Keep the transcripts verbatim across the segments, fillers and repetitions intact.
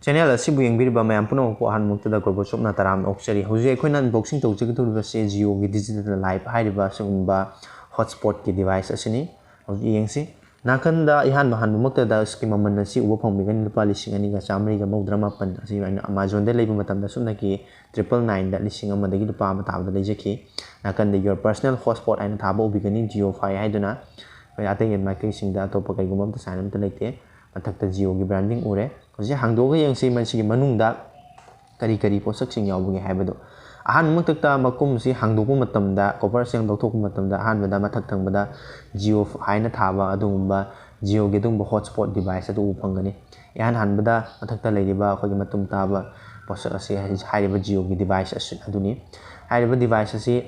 Channel ꯑꯁꯤꯕꯨ ꯌꯦꯡꯕꯤꯔꯤꯕ ꯃꯌꯥꯝ ꯄꯨꯝꯅꯃꯛꯄꯨ ꯑꯍꯥꯟꯕꯃꯛꯇꯗ ꯒꯣꯔꯕꯣꯆꯣꯞꯅ ꯇꯔꯥꯝꯅ ꯑꯣꯛꯆꯔꯤ꯫ ꯍꯧꯖꯤꯛ ꯑꯩꯈꯣꯏꯅ unboxing ꯇꯧꯖꯒꯗꯧꯔꯤꯕꯁꯤ Jioꯒꯤ Digital Life ꯍꯥꯏꯔꯤꯕ ꯑꯁꯤꯒꯨꯝꯕ hotspotꯀꯤ device ꯑꯁꯤꯅꯤ꯫ ꯍꯧꯖꯤꯛ ꯌꯦꯡꯁꯤ꯫ ꯅꯥꯀꯟꯗ ꯏꯍꯥꯟꯕ ꯍꯥꯟꯕꯃꯛꯇꯗ ꯑꯁꯤꯒꯤ ꯃꯃꯜ ꯑꯁꯤ ꯎꯕ ꯐꯪꯕꯤꯒꯅꯤ, ꯂꯨꯄꯥ ꯂꯤꯁꯤꯡ ꯑꯅꯤꯒ ꯆꯥꯃꯔꯤꯒ ꯃꯧꯗ꯭ꯔꯥ ꯃꯥꯄꯟ꯫ ꯑꯁꯤ ꯑꯩꯅ Amazonꯗ ꯂꯩꯕ ꯃꯇꯝꯗ ꯁꯨꯞꯅꯒꯤ triple nineꯗ, ꯂꯤꯁꯤꯡ ꯑꯃꯗꯒꯤ ꯂꯨꯄꯥ ꯑꯃ ꯇꯥꯕꯗ ꯂꯩꯖꯈꯤ꯫ ꯅꯥꯀꯟꯗ Your Personal Hotspot ꯍꯥꯏꯅ ꯊꯥꯕ ꯎꯕꯤꯒꯅꯤ, JioFi ꯍꯥꯏꯗꯨꯅ꯫ ꯑꯩꯈꯣꯏ ꯑꯇꯩ ꯃꯥꯏꯀꯩꯁꯤꯡꯗ ꯑꯇꯣꯞꯄ ꯀꯩꯒꯨꯝꯕ ꯑꯝꯇ sign ꯑꯝꯇ ꯂꯩꯇꯦ꯫ ꯃꯊꯛꯇ Jioꯒꯤ branding ꯎꯔꯦ꯫ ꯍꯧꯖꯤꯛ ꯍꯥꯡꯗꯣꯛꯑꯒ ꯌꯦꯡꯁꯤ, ꯃꯁꯤꯒꯤ ꯃꯅꯨꯡꯗ ꯀꯔꯤ ꯀꯔꯤ ꯄꯣꯠꯁꯛꯁꯤꯡ ꯌꯥꯎꯕꯒꯦ ꯍꯥꯏꯕꯗꯨ꯫ ꯑꯍꯥꯟꯕꯃꯛꯇꯛꯇ ꯃꯈꯨꯝꯁꯤ ꯍꯥꯡꯗꯣꯛꯄ ꯃꯇꯝꯗ, cover ꯁꯦꯜ ꯂꯧꯊꯣꯛꯄ ꯃꯇꯝꯗ, ꯑꯍꯥꯟꯕꯗ ꯃꯊꯛ ꯊꯪꯕꯗ Jio ꯍꯥꯏꯅ ꯊꯥꯕ ꯑꯗꯨꯒꯨꯝꯕ Jioꯒꯤ ꯑꯗꯨꯒꯨꯝꯕ hotspot device ꯑꯗꯨ ꯎꯕ ꯐꯪꯒꯅꯤ꯫ ꯏꯍꯥꯟ ꯍꯥꯟꯕꯗ ꯃꯊꯛꯇ ꯂꯩꯔꯤꯕ ꯑꯩꯈꯣꯏꯒꯤ ꯃꯇꯨꯝ ꯇꯥꯕ ꯄꯣꯠꯁꯛ ꯑꯁꯤ ꯍꯥꯏꯔꯤꯕ Jioꯒꯤ device ꯑꯁꯤ ꯑꯗꯨꯅꯤ꯫ ꯍꯥꯏꯔꯤꯕ device ꯑꯁꯤ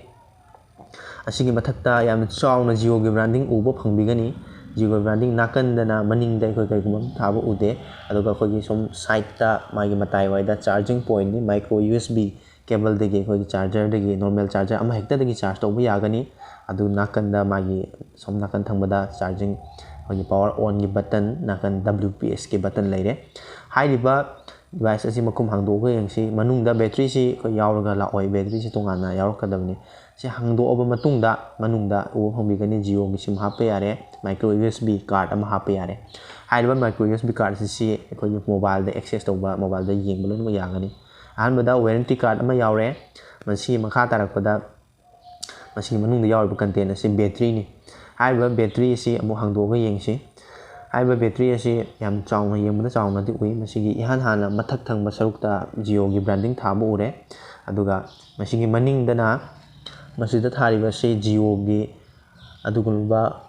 ꯑꯁꯤꯒꯤ ꯃꯊꯛꯇ ꯌꯥꯝꯅ ꯆꯥꯎꯅ Jioꯒꯤ branding ꯎꯕ ꯐꯪꯕꯤꯒꯅꯤ꯫ Jioꯒꯤ branding ꯅꯥꯀꯟꯗꯅ, ꯃꯅꯤꯡꯗ ꯑꯩꯈꯣꯏ ꯀꯔꯤꯒꯨꯝꯕ ꯑꯃ ꯊꯥꯕ ꯎꯗꯦ꯫ ꯑꯗꯨꯒ ꯑꯩꯈꯣꯏꯒꯤ ꯁꯣꯝ sideꯇ ꯃꯥꯒꯤ ꯃꯇꯥꯏꯋꯥꯏꯗ charging pointꯅꯤ, micro USB cableꯗꯒꯤ, ꯑꯩꯈꯣꯏꯒꯤ chargerꯗꯒꯤ, normal charger ꯑꯃ ꯍꯦꯛꯇꯗꯒꯤ charge ꯇꯧꯕ ꯌꯥꯒꯅꯤ꯫ ꯑꯗꯨ ꯅꯥꯀꯟꯗ ꯃꯥꯒꯤ ꯁꯣꯝ ꯅꯥꯀꯟ ꯊꯪꯕꯗ charging, ꯑꯩꯈꯣꯏꯒꯤ power onꯒꯤ button, ꯅꯥꯀꯟ WPSꯀꯤ button ꯂꯩꯔꯦ꯫ ꯍꯥꯏꯔꯤꯕ device ꯑꯁꯤ ꯃꯈꯨꯝ ꯍꯥꯡꯗꯣꯛꯑꯒ ꯌꯦꯡꯁꯤ꯫ ꯃꯅꯨꯡꯗ batteryꯁꯤ ꯑꯩꯈꯣꯏ ꯌꯥꯎꯔꯒ ꯂꯥꯛꯑꯣꯏ, batteryꯁꯤ ꯇꯣꯉꯥꯟꯅ ꯌꯥꯎꯔꯛꯀꯗꯕꯅꯤ꯫ ꯁꯤ ꯍꯥꯡꯗꯣꯛꯑꯕ ꯃꯇꯨꯡꯗ ꯃꯅꯨꯡꯗ ꯎꯕ ꯐꯪꯕꯤꯒꯅꯤ, Jioꯒꯤ sim ꯍꯥꯞꯄ ꯌꯥꯔꯦ, micro USB card ꯑꯃ ꯍꯥꯞꯄ ꯌꯥꯔꯦ꯫ ꯍꯥꯏꯔꯤꯕ micro USB card ꯑꯁꯤ ꯑꯩꯈꯣꯏꯒꯤ mobileꯗ access ꯇꯧꯕ, mobileꯗ ꯌꯦꯡꯕ ꯂꯣꯏꯅꯃꯛ ꯌꯥꯒꯅꯤ꯫ ꯑꯍꯥꯟꯕꯗ warranty card ꯑꯃ ꯌꯥꯎꯔꯦ꯫ ꯃꯁꯤꯒꯤ ꯃꯈꯥ ꯇꯥꯔꯛꯄꯗ ꯃꯁꯤꯒꯤ ꯃꯅꯨꯡꯗ ꯌꯥꯎꯔꯤꯕ content ꯑꯁꯤ batteryꯅꯤ꯫ ꯍꯥꯏꯔꯤꯕ battery ꯑꯁꯤ ꯑꯃꯨꯛ ꯍꯥꯡꯗꯣꯛꯑꯒ ꯌꯦꯡꯁꯤ꯫ ꯍꯥꯏꯔꯤꯕ battery ꯑꯁꯤ ꯌꯥꯝ ꯆꯥꯎꯅ, ꯌꯦꯡꯕꯗ ꯆꯥꯎꯅꯗꯤ ꯎꯏ꯫ ꯃꯁꯤꯒꯤ ꯏꯍꯥꯟ ꯍꯥꯟꯅ ꯃꯊꯛ ꯊꯪꯕ ꯁꯔꯨꯛꯇ Jioꯒꯤ branding ꯊꯥꯕ ꯎꯔꯦ꯫ ꯑꯗꯨꯒ ꯃꯁꯤꯒꯤ ꯃꯅꯤꯡꯗꯅ ꯃꯁꯤꯗ ꯊꯥꯔꯤꯕ ꯑꯁꯤ Jioꯒꯤ ꯑꯗꯨꯒꯨꯝꯂꯕ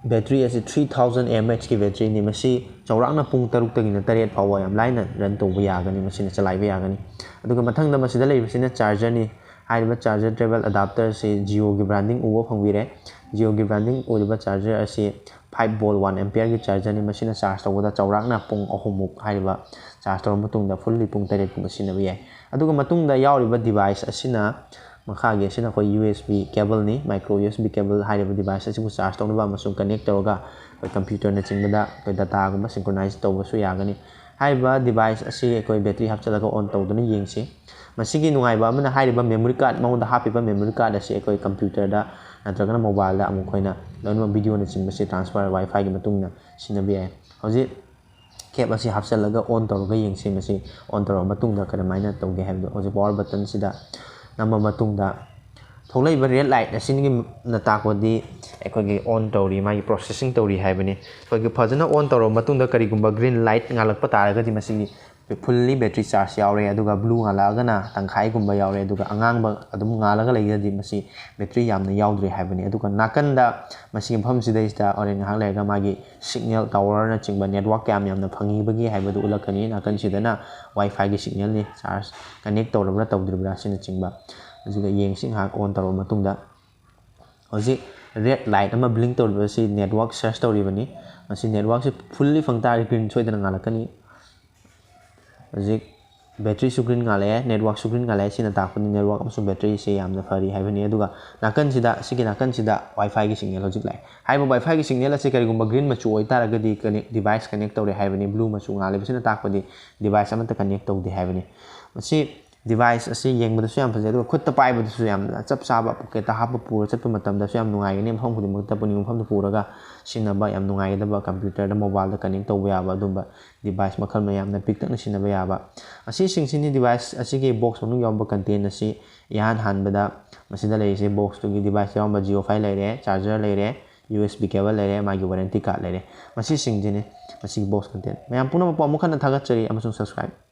battery ꯑꯁꯤ three thousand mAhꯀꯤ batteryꯅꯤ꯫ ꯃꯁꯤ ꯆꯥꯎꯔꯥꯛꯅ ꯄꯨꯡ ꯇꯔꯨꯛꯇꯒꯤꯅ ꯇꯔꯦꯠ ꯐꯥꯎꯕ ꯌꯥꯝ ꯂꯥꯏꯅ run ꯇꯧꯕ ꯌꯥꯒꯅꯤ, ꯃꯁꯤꯅ ꯆꯂꯥꯏꯕ ꯌꯥꯒꯅꯤ꯫ ꯑꯗꯨꯒ ꯃꯊꯪꯗ ꯃꯁꯤꯗ ꯂꯩꯔꯤꯕꯁꯤꯅ chargerꯅꯤ꯫ ꯍꯥꯏꯔꯤꯕ charger cable adapterꯁꯤ Jioꯒꯤ branding ꯎꯕ ꯐꯪꯕꯤꯔꯦ꯫ Jioꯒꯤ branding ꯑꯣꯏꯔꯤꯕ charger ꯑꯁꯤ five volt one ampereꯒꯤ chargerꯅꯤ꯫ ꯃꯁꯤꯅ charge ꯇꯧꯕꯗ ꯆꯥꯎꯔꯥꯛꯅ ꯄꯨꯡ ꯑꯍꯨꯝꯃꯨꯛ ꯍꯥꯏꯔꯤꯕ charge ꯇꯧꯔꯕ ꯃꯇꯨꯡꯗ fully ꯄꯨꯡ ꯇꯔꯦꯠ ꯀꯨꯝꯕ ꯁꯤꯖꯤꯟꯅꯕ ꯌꯥꯏ꯫ ꯑꯗꯨꯒ ꯃꯇꯨꯡꯗ ꯌꯥꯎꯔꯤꯕ device ꯑꯁꯤꯅ, ꯃꯈꯥꯒꯤ ꯑꯁꯤꯅ ꯑꯩꯈꯣꯏ USB cableꯅꯤ꯫ Micro USB cable ꯍꯥꯏꯔꯤꯕ device ꯑꯁꯤꯕꯨ charge ꯇꯧꯅꯕ ꯑꯃꯁꯨꯡ connect ꯇꯧꯔꯒ ꯑꯩꯈꯣꯏ computerꯅꯆꯤꯡꯕꯗ ꯑꯩꯈꯣꯏ dataꯒꯨꯝꯕ synchronize ꯇꯧꯕꯁꯨ ꯌꯥꯒꯅꯤ꯫ ꯍꯥꯏꯔꯤꯕ device ꯑꯁꯤ ꯑꯩꯈꯣꯏ battery ꯍꯥꯞꯆꯤꯜꯂꯒ on ꯇꯧꯗꯨꯅ ꯌꯦꯡꯁꯤ꯫ ꯃꯁꯤꯒꯤ ꯅꯨꯡꯉꯥꯏꯕ ꯑꯃꯅ, ꯍꯥꯏꯔꯤꯕ memory card, ꯃꯉꯣꯟꯗ ꯍꯥꯞꯄꯤꯕ memory card ꯑꯁꯤ ꯑꯩꯈꯣꯏ computerꯗ ꯅꯠꯇ꯭ꯔꯒꯅ mobileꯗ ꯑꯃꯨꯛ ꯑꯩꯈꯣꯏꯅ ꯂꯣꯏꯅꯃꯛ videoꯅꯆꯤꯡꯕꯁꯤ transfer Wi-Fiꯒꯤ ꯃꯇꯨꯡ ꯏꯟꯅ ꯁꯤꯖꯤꯟꯅꯕ ꯌꯥꯏ꯫ ꯍꯧꯖꯤꯛ cap ꯑꯁꯤ ꯍꯥꯞꯆꯤꯜꯂꯒ on ꯇꯧꯔꯒ ꯌꯦꯡꯁꯤ꯫ ꯃꯁꯤ on ꯇꯧꯔꯕ ꯃꯇꯨꯡꯗ ꯀꯔꯝꯍꯥꯏꯅ ꯇꯧꯒꯦ ꯍꯥꯏꯕꯗꯣ, ꯍꯧꯖꯤꯛ power buttonꯁꯤꯗ ꯅꯝꯃ ꯃꯇꯨꯡꯗ ꯊꯣꯛꯂꯛꯏꯕ red light ꯑꯁꯤꯒꯤꯅ ꯇꯥꯛꯄꯗꯤ ꯑꯩꯈꯣꯏꯒꯤ on ꯇꯧꯔꯤ, ꯃꯥꯒꯤ processing ꯇꯧꯔꯤ ꯍꯥꯏꯕꯅꯤ꯫ ꯑꯩꯈꯣꯏꯒꯤ ꯐꯖꯅ on ꯇꯧꯔꯕ ꯃꯇꯨꯡꯗ ꯀꯔꯤꯒꯨꯝꯕ green light ꯉꯥꯜꯂꯛꯄ ꯇꯥꯔꯒꯗꯤ ꯃꯁꯤꯒꯤ fully battery charge ꯌꯥꯎꯔꯦ, ꯑꯗꯨꯒ blue ꯉꯥꯜꯂꯛꯑꯒꯅ ꯇꯪꯈꯥꯏꯒꯨꯝꯕ ꯌꯥꯎꯔꯦ, ꯑꯗꯨꯒ ꯑꯉꯥꯡꯕ ꯑꯗꯨꯝ ꯉꯥꯜꯂꯒ ꯂꯩꯔꯒꯗꯤ ꯃꯁꯤ battery ꯌꯥꯝꯅ ꯌꯥꯎꯗ꯭ꯔꯦ ꯍꯥꯏꯕꯅꯤ꯫ ꯑꯗꯨꯒ ꯅꯥꯀꯟꯗ ꯃꯁꯤꯒꯤ ꯃꯐꯝꯁꯤꯗꯩꯁꯤꯗ ꯍꯣꯔꯦꯟ ꯉꯥꯏꯍꯥꯛ ꯂꯩꯔꯒ ꯃꯥꯒꯤ signal towerꯅꯆꯤꯡꯕ network ꯀꯌꯥꯝ ꯌꯥꯝꯅ ꯐꯪꯉꯤꯕꯒꯤ ꯍꯥꯏꯕꯗꯨ ꯎꯠꯂꯛꯀꯅꯤ꯫ ꯅꯥꯀꯟꯁꯤꯗꯅ Wi-Fiꯒꯤ signalꯅꯤ, charge connect ꯇꯧꯔꯕ꯭ꯔꯥ ꯇꯧꯗ꯭ꯔꯤꯕ꯭ꯔꯥ ꯑꯁꯤꯅꯆꯤꯡꯕ꯫ ꯑꯗꯨꯒ ꯌꯦꯡꯁꯤ ꯉꯥꯏꯍꯥꯛ on ꯇꯧꯔꯕ ꯃꯇꯨꯡꯗ꯫ ꯍꯧꯖꯤꯛ red light ꯑꯃ blink ꯇꯧꯔꯤꯕ ꯑꯁꯤ network search ꯇꯧꯔꯤꯕꯅꯤ꯫ ꯃꯁꯤ networkꯁꯤ fully ꯐꯪ ꯇꯥꯔꯗꯤ green ꯁꯣꯏꯗꯅ ꯉꯥꯜꯂꯛꯀꯅꯤ꯫ ꯍꯧꯖꯤꯛ batteryꯁꯨ green ꯉꯥꯜꯂꯛꯑꯦ, networkꯁꯨ green ꯉꯥꯜꯂꯛꯑꯦ꯫ ꯁꯤꯅ ꯇꯥꯛꯄꯗꯤ network ꯑꯃꯁꯨꯡ batteryꯁꯦ ꯌꯥꯝꯅ ꯐꯔꯤ ꯍꯥꯏꯕꯅꯤ꯫ ꯑꯗꯨꯒ ꯅꯥꯀꯟꯁꯤꯗ, ꯁꯤꯒꯤ ꯅꯥꯀꯟꯁꯤꯗ Wi-Fiꯒꯤ signal ꯍꯧꯖꯤꯛ ꯂꯥꯛꯑꯦ꯫ ꯍꯥꯏꯔꯤꯕ Wi-Fiꯒꯤ signal ꯑꯁꯤ ꯀꯔꯤꯒꯨꯝꯕ green ꯃꯆꯨ ꯑꯣꯏꯇꯥꯔꯒꯗꯤ connect, device connect ꯇꯧꯔꯦ ꯍꯥꯏꯕꯅꯤ, blue ꯃꯆꯨ ꯉꯥꯜꯂꯤꯕꯁꯤꯅ ꯇꯥꯛꯄꯗꯤ device ꯑꯃꯠꯇ connect ꯇꯧꯗꯦ ꯍꯥꯏꯕꯅꯤ꯫ ꯃꯁꯤ device ꯑꯁꯤ ꯌꯦꯡꯕꯗꯁꯨ ꯌꯥꯝ ꯐꯖꯩ, ꯑꯗꯨꯒ ꯈꯨꯠꯇ ꯄꯥꯏꯕꯗꯁꯨ ꯌꯥꯝꯅ ꯆꯞ ꯆꯥꯕ, pocketꯇ ꯍꯥꯞꯄ ꯄꯨꯔ ꯆꯠꯄ ꯃꯇꯝꯗꯁꯨ ꯌꯥꯝ ꯅꯨꯡꯉꯥꯏꯒꯅꯤ꯫ ꯃꯐꯝ ꯈꯨꯗꯤꯡꯃꯛꯇ, ꯄꯨꯅꯤꯡꯕ ꯃꯐꯝꯗ ꯄꯨꯔꯒ ꯁꯤꯖꯤꯟꯅꯕ ꯌꯥꯝ ꯅꯨꯡꯉꯥꯏꯒꯗꯕ, computerꯗ, mobileꯗ connect ꯇꯧꯕ ꯌꯥꯕ ꯑꯗꯨꯝꯕ device ꯃꯈꯜ ꯃꯌꯥꯝꯅ ꯄꯤꯛꯇꯛꯅ ꯁꯤꯖꯤꯟꯅꯕ ꯌꯥꯕ꯫ ꯑꯁꯤꯁꯤꯡꯁꯤꯅꯤ device ꯑꯁꯤꯒꯤ box ꯃꯅꯨꯡ ꯌꯥꯎꯔꯝꯕ content ꯑꯁꯤ꯫ ꯏꯍꯥꯟ ꯍꯥꯟꯕꯗ ꯃꯁꯤꯗ ꯂꯩꯔꯤꯁꯦ, boxꯇꯨꯒꯤ device ꯌꯥꯎꯔꯝꯕ JioFi ꯂꯩꯔꯦ, charger ꯂꯩꯔꯦ, USB cable ꯂꯩꯔꯦ, ꯃꯥꯒꯤ warranty card ꯂꯩꯔꯦ꯫ ꯃꯁꯤꯁꯤꯡꯁꯤꯅꯤ ꯃꯁꯤꯒꯤ box content꯫ ꯃꯌꯥꯝ ꯄꯨꯝꯅꯃꯛꯄꯨ ꯑꯃꯨꯛ ꯍꯟꯅ ꯊꯥꯒꯠꯆꯔꯤ ꯑꯃꯁꯨꯡ subscribe